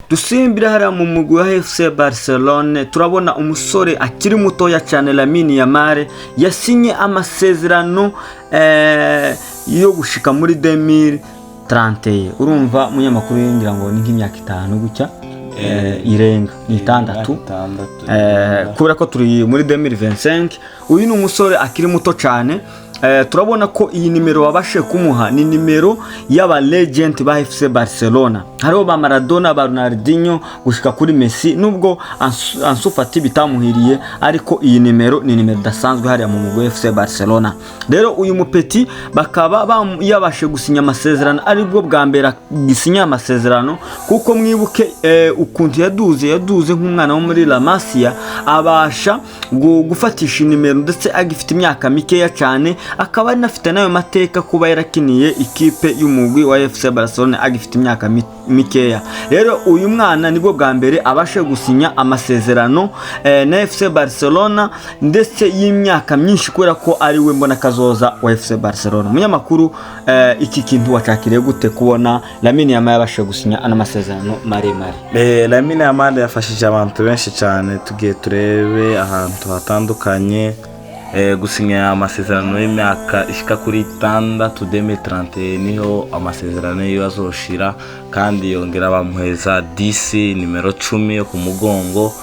Dusimbira hariya mu mugwi wa FC Barcelone, turabona umusore akiri mutoya cyane, Lamine Yamal, yasinye amasezerano yo gushika muri 2031. Urumva, munyamakuru, ngira ngo ni nk'imyaka 5 gutya, irenga ni 6. 6. Kubera ko turi muri 2025. Uyu ni umusore akiri muto cyane. Turabona ko iyi nimero babashe kumuha ni nimero y'aba legend ba FC Barcelona. Hariho ba Maradona, ba Ronaldinho, gushika kuri Messi. Nubwo Ansu Fati bitamuhiriye, ariko iyi nimero ni nimero idasanzwe hariya mu mugwi wa FC Barcelona. Rero uyu mupeti bakaba yabashe gusinya amasezerano, aribwo bwa mbere gisinya amasezerano, kuko mwibuke ukuntu yaduze nk'umwana wo muri La Masia, abasha gufatisha inimero ndetse agifite imyaka mikeya cyane, akaba anafite n'ayo mateka kuba yarakiniye ikipe y'umugwi wa FC Barcelona agifite imyaka mikeya. Rero uyu mwana nibwo bwa mbere abashe gusinya amasezerano na FC Barcelona, ndetse y'imyaka myinshi, kubera ko ari we mbona kazoza wa FC Barcelona. Umunyamakuru, iki kintu wacakiriye gute, kubona Lamine Yamal yabashe gusinya ano masezerano maremare? Lamine Yamal yafashije abantu benshi cyane. Tugiye turebe ahantu hatandukanye, gusinya amasezerano y'imyaka ishika kuri 6, 2030 niho amasezerano yiwe azoshira, kandi yongera bamuheza 10, nimero 10 yo ku mugongo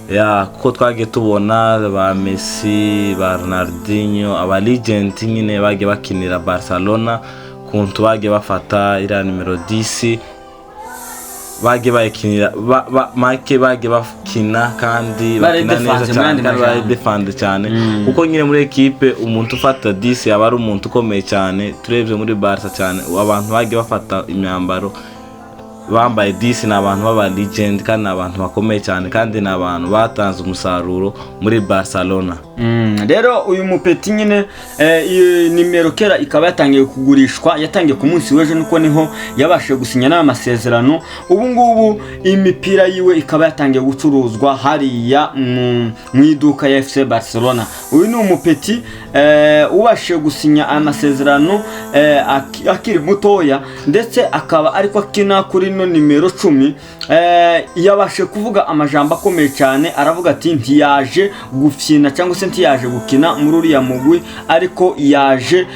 ya, kuko twagiye tubona ba Messi, ba Ronaldinho, aba legend nyine bagiye bakinira Barcelona, kuntu bagiye bafata iriya nimero 10, bagiye bayikinira make bagiye bakina kandi bakina neza Barayidefanze mu cyane yandi kandi majambo. barayidefande cyane, kuko nyine muri ekipe umuntu ufata 10 yaba ari umuntu ukomeye cyane. Turebye muri Barca cyane, abantu bagiye bafata imyambaro bambaye 10 ni abantu b'aba legend, kandi ni abantu bakomeye cyane, kandi ni abantu batanze umusaruro muri Barcelona. Rero uyu mupeti nyine, iyi nimero kera ikaba yatangiye kugurishwa, yatangiye ku munsi w'ejo, nuko niho yabashije gusinya n'aya masezerano. Ubu ngubu imipira yiwe ikaba yatangiye gucuruzwa hariya mu iduka ya FC Barcelona. Uyu ni umupeti ubashije gusinya amasezerano akiri mutoya, ndetse akaba ariko akina kuri ino nimero 10. Yabashe kuvuga amajambo akomeye cyane, aravuga ati ntiyaje gufyina cyangwa se ntiyaje gukina muri uriya mugwi, ariko yaje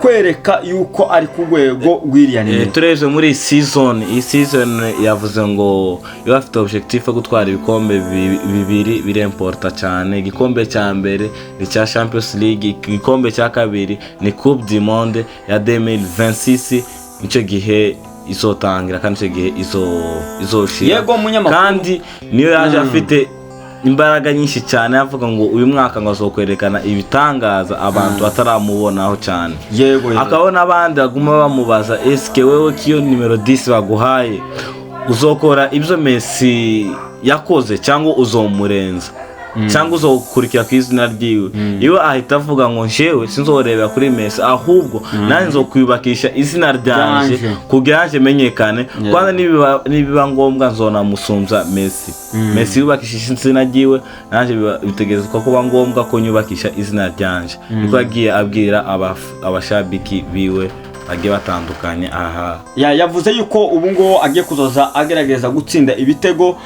kwereka yuko ari ku rwego rw'iriya nimero. Turebye muri iyi season, iyi season yavuze ngo iba afite objectif yo gutwara ibikombe bibiri biremporta cyane. Igikombe cya mbere ni cya Champions League, igikombe cya kabiri ni Coupe du Monde ya 2026. Nicyo gihe izotangira kandi icyo gihe izoshira. Yego, munyamakuru. Kandi niyo yaje afite imbaraga nyinshi cyane, avuga ngo uyu mwaka ngo azokwerekana ibitangaza abantu bataramubonaho cyane. Yego yego. Akabona n'abandi baguma bamubaza: "Eske wewe kiyo nimero 10 baguhaye uzokora ibyo Messi yakoze, cyangwa uzomurenza, cyangwa uzokurikira ku izina ryiwe?" Iwe ahita avuga ngo: "Njyewe sinzorebera kuri Messi, ahubwo nanjye nzokwiyubakisha izina ryanje Ryanje. kugira nje menyekane. Kwanza nibiba ngombwa nzonamusumbya Messi. Messi yubakishije izina ryiwe, nanjye bitegerezwa kuba ngombwa ko nyubakisha izina ryanje." Niko yagiye abwira abashabiki biwe bagiye batandukanye aha. Yavuze yuko ubu ngubu agiye kuzoza agerageza gutsinda ibitego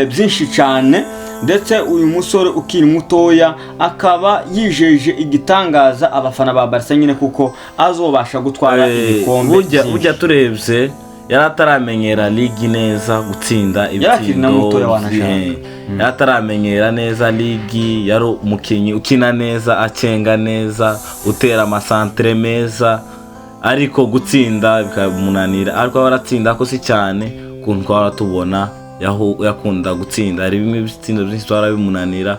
byinshi cyane, ndetse uyu musore ukiri mutoya akaba yijeje igitangaza abafana ba Barca nyine, kuko azobasha gutwara ibikombe Burya byinshi. Burya turebye yari ataramenyera ligi neza, gutsinda Yari akiri na ibitsindo. mutoya wanashaka. Yari ataramenyera neza ligi. Yari umukinnyi ukina neza, acenga neza, utera amasantere meza, ariko gutsinda bikamunanira. Ariko aba aratsinda ko si cyane ukuntu twaba tubona yakunda gutsinda. Hari bimwe bitsindo byinshi twara bimunanira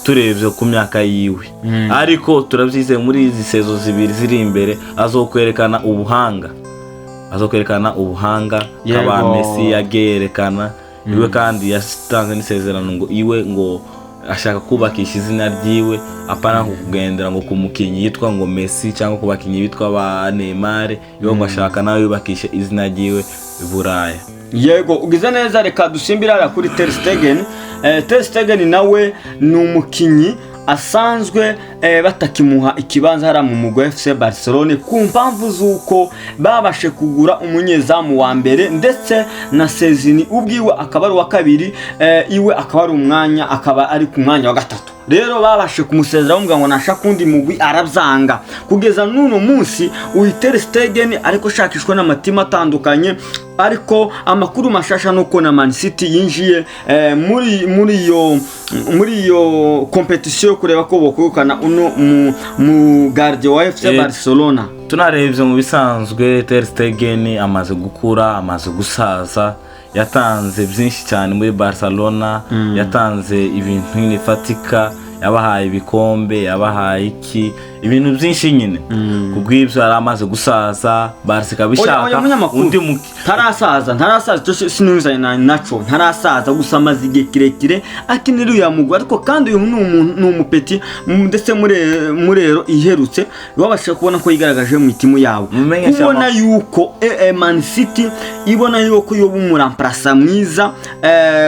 turebye ku myaka yiwe, ariko turabyizeye muri izi saison 2 ziri imbere azokwerekana ubuhanga, azokwerekana ubuhanga kaba Messi yagiye yerekana iwe. Kandi yatanze n'isezerano ngo iwe ngo ashaka kubakisha izina ryiwe, apana kugendera ngo ku mukinnyi yitwa ngo Messi cyangwa ku bakinnyi bitwa ba Neymar. Iwe ngo ashaka nawe yubakisha izina ryiwe i Buraya. Yego, ugize neza. Reka dusimbire hariya kuri Ter Stegen. Ter Stegen nawe ni umukinnyi. Asanzwe batakimuha ikibanza hariya mu mugwi wa FC Barcelone ku mpamvu z'uko babashe kugura umunyezamu wa mbere, ndetse na Szczesny ubwiwe akaba ari uwa kabiri, iwe akaba ari umwanya, akaba ari ku mwanya wa gatatu. Rero babashe kumusezera bamubwira ngo nashaka undi mugwi, arabyanga. Kugeza n'uno munsi uyu Ter Stegen ariko ashakishwa n'amatimu atandukanye, ariko amakuru mashasha nuko na Man City yinjiye muri iyo competition yo kureba ko bokwegukana uno mu gardien wa FC Barcelona. Tunarebye mu bisanzwe, Ter Stegen amaze gukura, amaze gusaza, yatanze byinshi cyane muri Barcelona, yatanze ibintu bifatika, yabahaye ibikombe, yabahaye iki, ibintu byinshi nyine. Kubw'ibyo yari amaze gusaza, Barca ikaba Oya, oya, ishaka munyamakuru. undi Ntarasaza, ntarasaza, icyo sinumvizanye naco. Ntarasaza, gusa amaze igihe kirekire akinira uriya mugwi. Ariko kandi uyu ni umuntu, ni umupeti, ndetse muri rero iherutse babashije kubona ko yigaragaje mu itimu yabo. Mumenyesha Kubona yuko Man City ibona yuko yoba umuremplaçant mwiza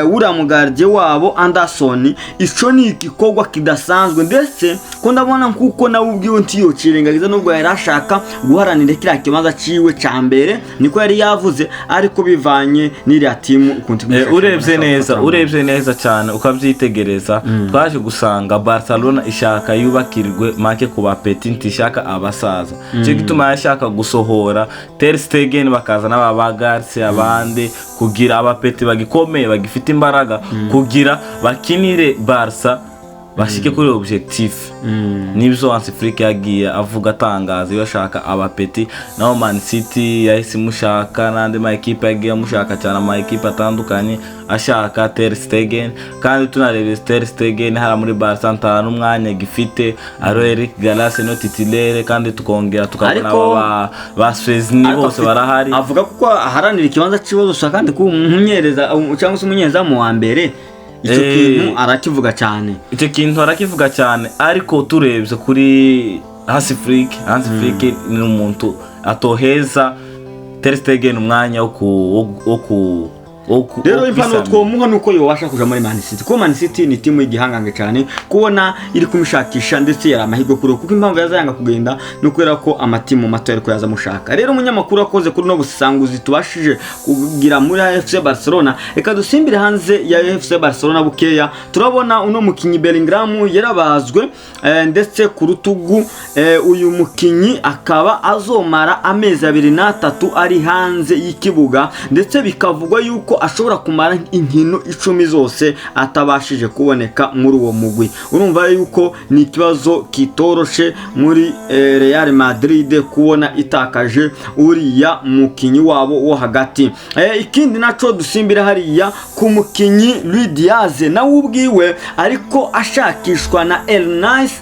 wuriya mugardien wabo Anderson, ico ni igikorwa kidasanzwe. Ndetse ko ndabona nkuko nawe ubwiwe ntiyocirengagiza, nubwo yari ashaka guharanira kiriya kibanza ciwe ca mbere, niko yari yavuze, ariko bivanye n'iriya timu ukuntu Urebye neza, urebye neza cyane ukabyitegereza, twaje gusanga Barcelona ishaka yubakirwe make ku bapeti, ntishaka abasaza. Icyo gituma yashaka gusohora Ter Stegen, bakaza n'aba ba Garcia, abandi, kugira abapeti bagikomeye, bagifite imbaraga, kugira bakinire Barca, bashike kuri objectif. Nibyo Hansi Flick yagiye avuga, atangaza iyo ashaka abapeti. Naho Man City yahise imushaka, n'andi ma ekipe yagiye amushaka cyane, ama ekipe atandukanye ashaka Ter Stegen. Kandi tunarebye Ter Stegen hariya muri Barca nta n'umwanya gifite, aro Eric Garcia no titulaire, kandi tukongera tukabona ba Szczesny Ariko bose barahari. Avuga kuko aharanira ikibanza ciwe gusa, kandi kuba umumenyereza cyangwa se umunyezamu wa mbere, icyo kintu arakivuga cyane. Icyo kintu arakivuga cyane, ariko turebye kuri Hansi Flick, Hansi Flick ni umuntu atoheza Ter Stegen umwanya wo ku Rero wo impano kwisamira. twomuha nuko yobasha kuja muri Man City, kuko Man City ni timu y'igihangange cyane. Kubona iri kumushakisha, ndetse yari amahirwe kuri we, kuko impamvu yazayanga kugenda ni ukubera ko amatimu mato yariko yaza amushaka. Rero umunyamakuru wakoze kuri no busanguzi tubashije kugira muri FC Barcelona, reka dusimbire hanze ya FC Barcelona bukeya. Turabona uno mukinyi Bellingham yarabazwe ndetse ku rutugu, uyu mukinyi akaba azomara amezi 2 n'atatu ari hanze y'ikibuga, ndetse bikavugwa yuko ashobora kumara inkino 10 zose atabashije kuboneka muri uwo mugwi. Urumva yuko ni ikibazo kitoroshe muri Real Madrid kubona itakaje uriya mukinyi wabo wo hagati. Ikindi naco, dusimbira hariya ku mukinyi Luis Diaz, nawe ubwiwe ariko ashakishwa na El Nice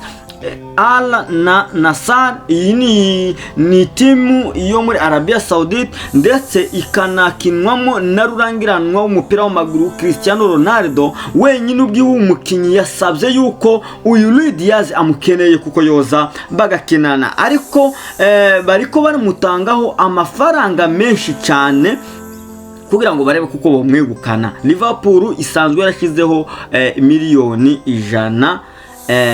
Al na Nassr. Iyi ni timu yo muri Arabia Saudite, ndetse ikanakinwamo na rurangiranwa w'umupira w'amaguru Cristiano Ronaldo wenyine ubwiwe. Umukinnyi yasabye yuko uyu Luis Diaz amukeneye kuko yoza bagakinana, ariko bariko baramutangaho amafaranga menshi cyane kugira ngo barebe kuko bamwegukana. Liverpool isanzwe yarashyizeho miliyoni 100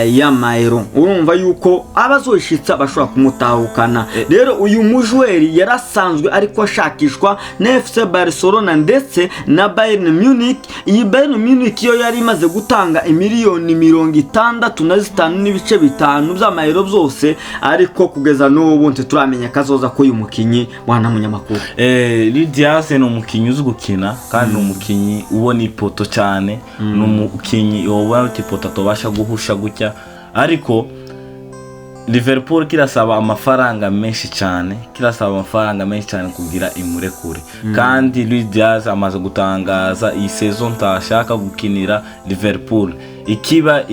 y'amayero. Urumva yuko abazoshitsa bashobora kumutahukana. Rero uyu mujweri yarasanzwe ariko ashakishwa na FC Barcelona ndetse na Bayern Munich. Iyi Bayern Munich yo yari imaze gutanga imiliyoni 65.5 by'amayero byose, ariko kugeza n'ubu ntituramenya kazoza k'uyu mukinyi wana munyamakuru. Luis Diaz ni umukinnyi uzi gukina, kandi ni umukinnyi ubona ipoto cyane, ni umukinnyi ubona ipoto atobasha guhusha gutya. Ariko Liverpool kirasaba amafaranga menshi cyane, kirasaba amafaranga menshi cyane kugira imurekure. Kandi Luis Diaz amaze gutangaza iyi saison ntashaka gukinira Liverpool, ikiba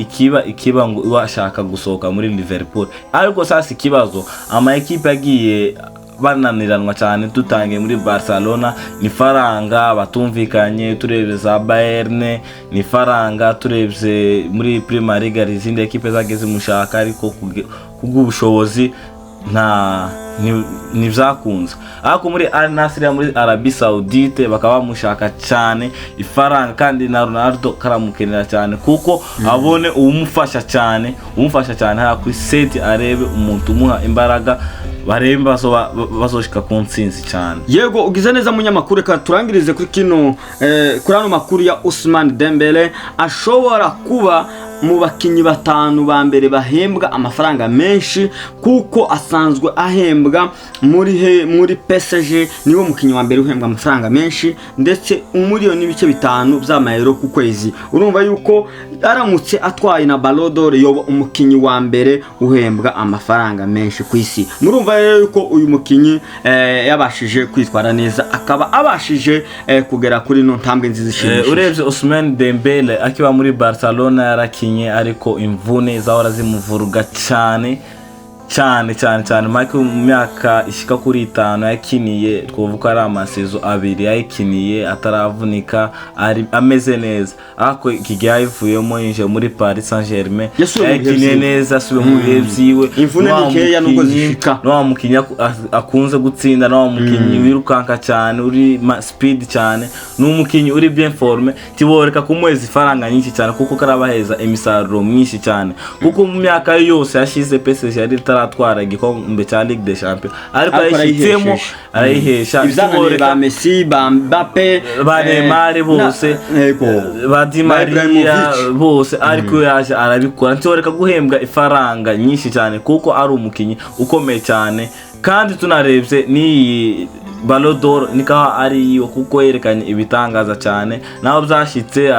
ngo iwe ashaka gusohoka muri Liverpool. Ariko sasa ikibazo, ama ekipe agiye bananiranwa cyane. Dutangiye muri Barcelona ni faranga batumvikanye, turebye za Bayern ni faranga, turebye muri Premier League hari izindi ekipe zagiye zimushaka, ariko kubw'ubushobozi Nta ntibyakunze, ariko muri Al Nassr yo muri Arabie Saoudite bakaba bamushaka cyane ifaranga, kandi na Ronaldo karamukenera cyane kuko abone uwumufasha cyane hariya kuri sept, arebe umuntu umuha imbaraga, barebe bazoshika ku ntsinzi cyane. Yego, ugize neza munyamakuru. Reka turangirize kuri kino, kuri ano makuru ya Ousmane Dembele ashobora kuba mu bakinnyi batanu ba mbere bahembwa amafaranga menshi, kuko asanzwe ahembwa muri PSG, niwe mukinnyi wa mbere uhembwa amafaranga menshi, ndetse 1.5 miliyoni by'amayero ku kwezi. Urumva yuko aramutse atwaye na Ballon d'Or yoba umukinnyi wa mbere uhembwa amafaranga menshi ku isi. Murumva rero yuko uyu mukinnyi yabashije kwitwara neza, akaba abashije kugera kuri ino ntambwe nziza ishimishije. Urebye Ousmane Dembele akiba muri Barcelona yarakinye, ariko imvune zahora zimuvuruga cyane cyane cyane cyane. Mike mu myaka ishika kuri 5 yakiniye, twavuga ko ari amasaison 2 yayikiniye ataravunika, ari ameze neza, ariko iki gihe yayivuyemo yinjiye muri Paris Saint-Germain Yasubiye mu bihe yakiniye vyiwe. neza, asubiye mu bihe vyiwe. Imvune Ni wa ni nkeya nubwo mukinyi- zishika. Ni wa mukinyi akunze gutsinda, ni wa mukinyi wirukanka cyane, uri speed cyane, ni umukinyi uri bien formé. Tiboreka kumuheza ifaranga nyinshi cyane kuko karabaheza imisaruro myinshi cyane, kuko mu myaka ye yose yashize PSG yari itaratwara igikombe cya Ligue des Champions, ariko Ariko ayishyitsemo arayihesheje. arayihesha. Ibyananiye ba Messi, ba Mbappe, Ba Neymar bose, yego, ba Di Ba Maria Ibrahimovic. bose, ariko yaje arabikora. Ntiworeka guhembwa ifaranga nyinshi cyane kuko ari umukinnyi ukomeye cyane, kandi tunarebye n'iyi Ballon d'Or nikaho ari iyo, kuko yerekanye ibitangaza cyane. Naho byashyitse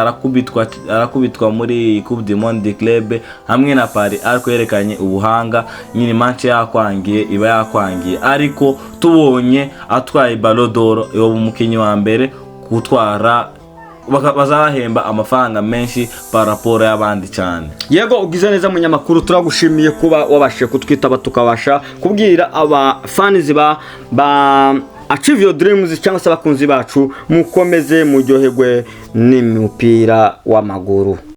arakubitwa muri Coupe du Monde Club hamwe na Paris, ariko yerekanye ubuhanga nyine. Match yakwangiye iba yakwangiye, ariko tubonye atwaye Ballon d'Or yoba umukinnyi wa mbere gutwara, bazabahemba amafaranga menshi par rapport y'abandi cyane. Yego, ugize neza munyamakuru, turagushimiye kuba wabashije kutwitaba, tukabasha kubwira abafanizi ba Achieve Your Dreams cyangwa se abakunzi bacu. Mukomeze muryoherwe n'umupira w'amaguru.